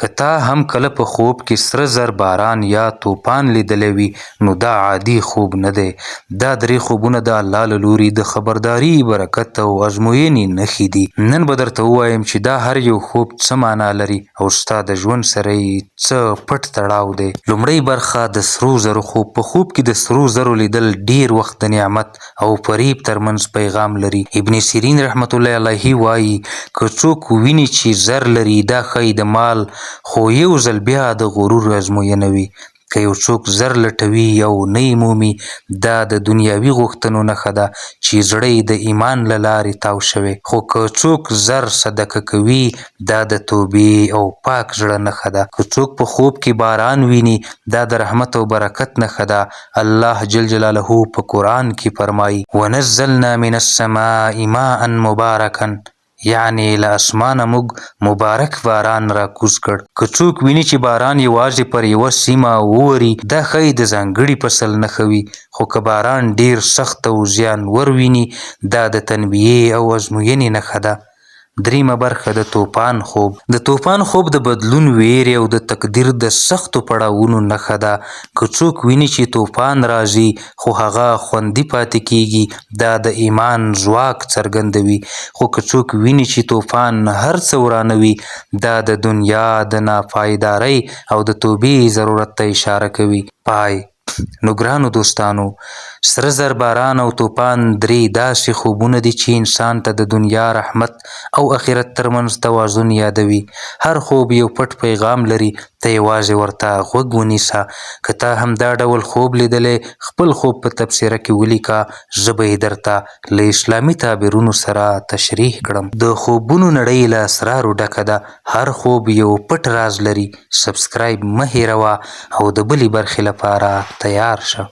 که تا هم کله په خوب کې سره زر، باران یا توپان لیدلی وي، نو دا عادي خوب نه دی. دا درې خوبونه د الله له لوري د خبرداري، برکت او ازموینې نښې دي. نن به درته ووایم چې دا هر یو خوب څه معنا لري او ستا د ژوند سره یې څه پټ تړاو دی. لومړۍ برخه، د سرو زرو خوب. په خوب کې د سرو زرو لیدل ډېر وخت د نعمت او فریب ترمنځ پیغام لري. ابن سیرین رحمت الله علیه وايي، که څوک ویني چې زر لري، دا ښايي د مال خو یو ځل بیا د غرور ازموینه وي. که یو څوک زر لټوي او نه یې مومي، دا د دنیاوي غوښتنو نښه ده چې زړه یې د ایمان له لارې تاو شوی. خو که څوک زر صدقه کوي، دا د توبې او پاک زړه نښه ده. که څوک په خوب کې باران ویني، دا د رحمت او برکت نښه ده. الله جل جلاله په قرآن کې فرمایي، ونزلنا من السماء ماء مبارکا، یعنې له اسمانه موږ مبارک باران راکوز کړ. که څوک ویني چې باران یوازې پر یوه سیمه ووري، دا ښايي د ځانګړي فصل نښه وي، خو که باران ډېر سخت او زیانور ویني، دا د تنبیې او ازموینې نښه ده. دریمه برخه، د توپان خوب. د توپان خوب د بدلون، ویرې او د تقدیر د سختو پړاوونو نښه ده. که څوک ویني چې توپان راځي خو هغه خوندي پاتې کیږي، دا د ایمان ځواک څرګندوي. خو که څوک ویني چې توپان هر څه ورانوي، دا د دنیا د ناپایدارۍ او د توبې ضرورت ته اشاره کوي. پای. نو ګرانو دوستانو، سره زر، باران او توپان درې داسې خوبونه دي چې انسان ته د دنیا رحمت او اخرت ترمنځ توازن یادوي. هر خوب یو پټ پیغام لري، ته یوازې ورته غوږ ونیسه. که تا هم دا ډول خوب لیدلی، خپل خوب په تبصره کې ولیکه، زه به یې درته له اسلامي تعبیرونو سره تشریح کړم. د خوبونو نړۍ له اسرارو ډکه ده، هر خوب یو پټ راز لري. سبسکرایب مه هېروه او د بلې برخې لپاره تیار شه.